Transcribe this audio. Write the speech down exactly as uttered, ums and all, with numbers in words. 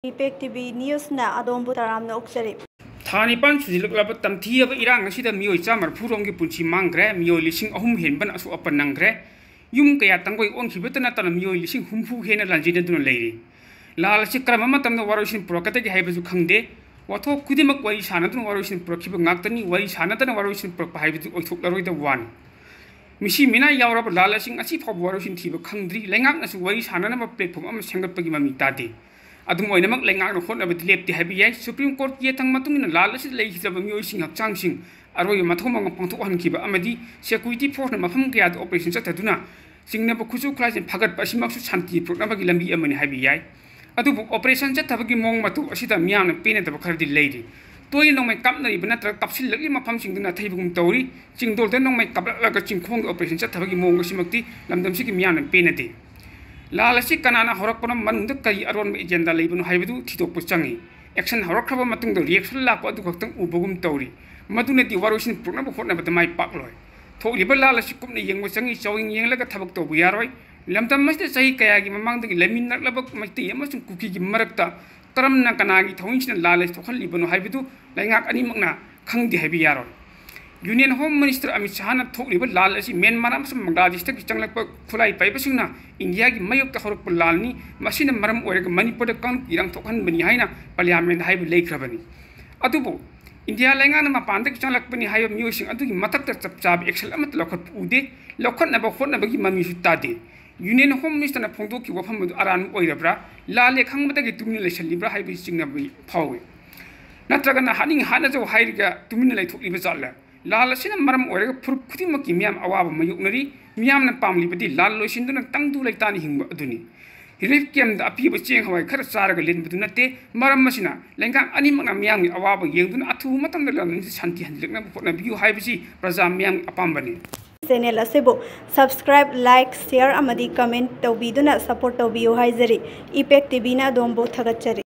ꯏꯄꯦꯛ T V ꯅ꯭ꯌꯨꯁꯅ ꯑꯗꯣꯝꯕꯨ ꯇꯔꯥꯝꯅ ꯑꯣꯛꯆꯔꯤ꯫ ꯊꯥ ꯅꯤꯄꯥꯟ ꯁꯨꯖꯤꯜꯂꯛꯂꯕ ꯇꯝꯊꯤꯔꯕ ꯏꯔꯥꯡ ꯑꯁꯤꯗ ꯃꯤꯑꯣꯏ ꯆꯥꯝꯃ ꯃꯔꯤꯐꯨ ꯔꯣꯝꯒꯤ ꯄꯨꯟꯁꯤ ꯃꯥꯡꯈ꯭ꯔꯦ, ꯃꯤꯑꯣꯏ ꯂꯤꯁꯤꯡ ꯑꯍꯨꯝ ꯍꯦꯟꯕꯅ ꯑꯁꯣꯛ ꯑꯄꯟ ꯅꯪꯈ꯭ꯔꯦ, ꯌꯨꯝ ꯀꯌꯥ ꯇꯥꯡꯒꯣꯏ ꯑꯣꯟꯈꯤꯕꯇ ꯅꯠꯇꯅ ꯃꯤꯑꯣꯏ ꯂꯤꯁꯤꯡ ꯍꯨꯝꯐꯨ ꯍꯦꯟꯅ ꯂꯥꯟꯖꯦꯟꯅꯗꯨꯅ ꯂꯩꯔꯤ꯫ ꯂꯥꯜ ꯑꯁꯤ ꯀꯔꯝꯕ ꯃꯇꯝꯗ ꯋꯥꯔꯣꯏꯁꯤꯟ ꯄꯨꯔꯛꯀꯗꯒꯦ ꯍꯥꯏꯕꯁꯨ ꯈꯪꯗꯦ꯫ ꯋꯥꯊꯣꯛ ꯈꯨꯗꯤꯡꯃꯛ ꯋꯥꯔꯤ ꯁꯥꯟꯅꯗꯨꯅ ꯋꯥꯔꯣꯏꯁꯤꯟ ꯄꯨꯔꯛꯈꯤꯕ ꯉꯥꯛꯇꯅꯤ꯫ ꯋꯥꯔꯤ ꯁꯥꯟꯅꯗꯅ ꯋꯥꯔꯣꯏꯁꯤꯟ ꯄꯨꯔꯛꯄ ꯍꯥꯏꯕꯗꯨ ꯑꯣꯏꯊꯣꯛꯂꯔꯣꯏꯗꯕ ꯋꯥꯅꯤ꯫ ꯃꯤꯁꯤ ꯃꯤꯅꯥꯏ ꯌꯥꯎꯔꯕ ꯂꯥꯜ ꯑꯁꯤ ꯉꯁꯤ ꯐꯥꯎꯕ ꯋꯥꯔꯣꯏꯁꯤꯟ ꯊꯤꯕ ꯈꯪꯗ꯭ꯔꯤ꯫ ꯂꯩꯉꯥꯛꯅꯁꯨ ꯋꯥꯔꯤ ꯁꯥꯟꯅꯅꯕ platform ꯑꯃ ꯁꯦꯝꯒꯠꯄꯒꯤ ꯃꯃꯤ ꯇꯥꯗꯦ꯫ ꯑꯗꯨꯝ ꯑꯣꯏꯅꯃꯛ, ꯂꯩꯉꯥꯛꯅ ꯍꯣꯠꯅꯕꯗꯤ ꯂꯦꯞꯇꯦ ꯍꯥꯏꯕ ꯌꯥꯏ꯫ Supreme Courtꯀꯤ ꯌꯥꯊꯪ ꯃꯇꯨꯡ ꯏꯟꯅ ꯂꯥꯜ ꯑꯁꯤꯗ ꯂꯩꯈꯤꯗ꯭ꯔꯕ ꯃꯤꯑꯣꯏꯁꯤꯡꯒꯤ ꯍꯛꯆꯥꯡꯁꯤꯡ ꯑꯔꯣꯏꯕ ꯃꯊꯧ ꯃꯉꯝ ꯄꯥꯡꯊꯣꯛꯍꯟꯈꯤꯕ ꯑꯃꯗꯤ security forceꯅ ꯃꯐꯝ ꯀꯌꯥꯗ operation ꯆꯠꯊꯗꯨꯅ ꯆꯤꯡꯅꯕ ꯈꯨꯠꯁꯨ ꯈꯨꯠꯂꯥꯏꯁꯤꯡ ꯐꯒꯠꯄ ꯑꯁꯤꯃꯛꯁꯨ ꯁꯥꯟꯇꯤ ꯄꯨꯔꯛꯅꯕꯒꯤ ꯂꯝꯕꯤ ꯑꯃꯅꯤ ꯍꯥꯏꯕ ꯌꯥꯏ꯫ ꯑꯗꯨꯕꯨ operation ꯆꯠꯊꯕꯒꯤ ꯃꯑꯣꯡ ꯃꯇꯧ ꯑꯁꯤꯗ ꯃꯤꯌꯥꯝꯅ ꯄꯦꯟꯅꯗꯕ ꯈꯔꯗꯤ ꯂꯩꯔꯤ꯫ ꯇꯣꯏꯅ ꯅꯣꯡꯃꯩ ꯀꯥꯞꯅꯔꯤꯕ ꯅꯠꯇ꯭ꯔꯒ ꯀꯥꯞꯁꯤꯜꯂꯛꯂꯤꯕ ꯃꯐꯝꯁꯤꯡꯗꯨꯅ ꯑꯊꯩꯕꯒꯨꯝ ꯇꯧꯔꯤ꯫ ꯆꯤꯡꯗꯣꯜꯗ ꯅꯣꯡꯃꯩ ꯀꯥꯞꯂꯛꯂꯒ ꯆꯤꯡꯈꯣꯡꯒꯤ operation ꯆꯠꯊꯕꯒꯤ ꯃꯑꯣꯡ ꯑꯁꯤꯃꯛꯇꯤ ꯂꯝꯗꯝꯁꯤꯒꯤ ꯃꯤꯌꯥꯝꯅ ꯄꯦꯟꯅꯗꯦ꯫ ꯂꯥꯜ ꯑꯁꯤ ꯀꯅꯥꯅ ꯍꯧꯔꯛꯄꯅꯣ, ꯃꯅꯨꯡꯗ ꯀꯔꯤ ꯑꯔꯣꯟꯕ agenda ꯂꯩꯕꯅꯣ ꯍꯥꯏꯕꯗꯨ ꯊꯤꯗꯣꯛꯄ ꯆꯪꯏ꯫ Action ꯍꯧꯔꯛꯈ꯭ꯔꯕ ꯃꯇꯨꯡꯗ reaction ꯂꯥꯛꯄ ꯑꯗꯨ ꯈꯛꯇꯪ ꯎꯕꯒꯨꯝ ꯇꯧꯔꯤ꯫ ꯃꯗꯨꯅꯗꯤ ꯋꯥꯔꯣꯏꯁꯤꯟ ꯄꯨꯔꯛꯅꯕ ꯍꯣꯠꯅꯕꯗ ꯃꯥꯏ ꯄꯥꯛꯂꯣꯏ꯫ ꯊꯣꯛꯂꯤꯕ ꯂꯥꯜ ꯑꯁꯤ ꯀꯨꯞꯅ ꯌꯦꯡꯕ ꯆꯪꯏ꯫ ꯆꯥꯎꯌꯦꯡ ꯌꯦꯡꯂꯒ ꯊꯕꯛ ꯇꯧꯕ ꯌꯥꯔꯣꯏ꯫ ꯂꯝꯗꯝ ꯑꯁꯤꯗ ꯆꯍꯤ ꯀꯌꯥꯒꯤ ꯃꯃꯥꯡꯗꯒꯤ ꯂꯩꯃꯤꯟꯅꯔꯛꯂꯕ ꯃꯩꯇꯩ ꯑꯃꯁꯨꯡ ꯀꯨꯀꯤꯒꯤ ꯃꯔꯛꯇ ꯀꯔꯝꯅ ꯀꯅꯥꯒꯤ ꯊꯧꯑꯣꯡꯁꯤꯅ ꯂꯥꯜ ꯑꯁꯤ ꯊꯣꯛꯍꯜꯂꯤꯕꯅꯣ ꯍꯥꯏꯕꯗꯨ ꯂꯩꯉꯥꯛ ꯑꯅꯤꯃꯛꯅ ꯈꯪꯗꯦ ꯍꯥꯏꯕ ꯌꯥꯔꯣꯏ꯫ Union Home Minister ꯑꯃꯤꯠ ꯁꯍꯥꯅ ꯊꯣꯛꯂꯤꯕ ꯂꯥꯜ ꯑꯁꯤ ꯃ꯭ꯌꯥꯟꯃꯥꯔ ꯑꯃꯁꯨꯡ ꯕꯪꯒ꯭ꯂꯥꯗꯦꯁꯇꯒꯤ ꯆꯪꯂꯛꯄ ꯈꯨꯠꯂꯥꯏ ꯄꯥꯏꯕꯁꯤꯡꯅ ꯏꯟꯗꯤꯌꯥꯒꯤ ꯃꯥꯌꯣꯛꯇ ꯍꯧꯔꯛꯄ ꯂꯥꯜꯅꯤ, ꯃꯁꯤꯅ ꯃꯔꯝ ꯑꯣꯏꯔꯒ ꯃꯅꯤꯄꯨꯔꯗ ꯀꯥꯡꯂꯨꯞ ꯏꯔꯥꯡ ꯊꯣꯛꯍꯟꯕꯅꯤ ꯍꯥꯏꯅ Parliamentꯗ ꯍꯥꯏꯕ ꯂꯩꯈ꯭ꯔꯕꯅꯤ꯫ ꯑꯗꯨꯕꯨ ꯏꯟꯗꯤꯌꯥ ꯂꯩꯉꯥꯛꯅ ꯃꯄꯥꯟꯗꯒꯤ ꯆꯪꯂꯛꯄꯅꯤ ꯍꯥꯏꯕ ꯃꯤꯑꯣꯏꯁꯤꯡ ꯑꯗꯨꯒꯤ ꯃꯊꯛꯇ ꯆꯞ ꯆꯥꯕ action ꯑꯃꯠꯇ ꯂꯧꯈꯠꯄ ꯎꯗꯦ꯫ ꯂꯧꯈꯠꯅꯕ ꯍꯣꯠꯅꯕꯒꯤ ꯃꯃꯤꯁꯨ ꯇꯥꯗꯦ꯫ Union Home Ministerꯅ ꯐꯣꯡꯗꯣꯛꯈꯤꯕ ꯋꯥꯐꯝ ꯑꯗꯨ ꯑꯔꯥꯟꯕ ꯑꯣꯏꯔꯕ꯭ꯔꯥ, ꯂꯥꯜꯂꯦ ꯈꯪꯕꯗꯒꯤ ꯇꯨꯃꯤꯟꯅ ꯂꯩꯁꯜꯂꯤꯕ꯭ꯔꯥ ꯍꯥꯏꯕꯒꯤ ꯆꯤꯡꯅꯕ ꯐꯥꯎꯏ꯫ ꯅꯠꯇ꯭ꯔꯒꯅ ꯍꯥꯠꯅꯤꯡ ꯍꯥꯠꯅꯖꯧ ꯍꯥꯏꯔꯒ ꯇꯨꯃꯤꯟꯅ ꯂꯩꯊꯣꯛꯂꯤꯕ ꯖꯥꯠꯂ? ꯂꯥꯜ ꯑꯁꯤꯅ ꯃꯔꯝ ꯑꯣꯏꯔꯒ ꯐꯨꯔꯨꯞ ꯈꯨꯗꯤꯡꯃꯛꯀꯤ ꯃꯤꯌꯥꯝ ꯑꯋꯥꯕ ꯃꯥꯌꯣꯛꯅꯔꯤ꯫ ꯃꯤꯌꯥꯝꯅ ꯄꯥꯝꯂꯤꯕꯗꯤ ꯂꯥꯜ ꯂꯣꯏꯁꯤꯟꯗꯨꯅ ꯇꯪꯗꯨ ꯂꯩꯇꯥꯅ ꯍꯤꯡꯕ ꯑꯗꯨꯅꯤ꯫ Relief campꯗ ꯑꯄꯤꯕ ꯆꯦꯡ ꯍꯋꯥꯏ ꯈꯔ ꯆꯥꯔꯒ ꯂꯦꯟꯕꯗꯨ ꯅꯠꯇꯦ꯫ ꯃꯔꯝ ꯑꯁꯤꯅ ꯂꯩꯉꯥꯛ ꯑꯅꯤꯃꯛꯅ ꯃꯤꯌꯥꯝꯒꯤ ꯑꯋꯥꯕ ꯌꯦꯡꯗꯨꯅ ꯑꯊꯨꯕ ꯃꯇꯝꯗ ꯂꯝꯗꯝꯁꯤ ꯁꯥꯟꯇꯤ ꯍꯟꯖꯤꯜꯂꯛꯅꯕ ꯍꯣꯠꯅꯕꯤꯌꯨ ꯍꯥꯏꯕꯁꯤ ꯄ꯭ꯔꯖꯥ ꯃꯤꯌꯥꯝꯒꯤ ꯑꯄꯥꯝꯕꯅꯤ꯫ Channel ꯑꯁꯤꯕꯨ subscribe, like, share ꯑꯃꯗꯤ comment ꯇꯧꯕꯤꯗꯨꯅ support ꯇꯧꯕꯤꯌꯨ ꯍꯥꯏꯖꯔꯤ꯫ ꯏꯄꯦꯛ ꯇꯤ ꯚꯤꯅ ꯑꯗꯣꯝꯕꯨ ꯊꯥꯒꯠꯆꯔꯤ꯫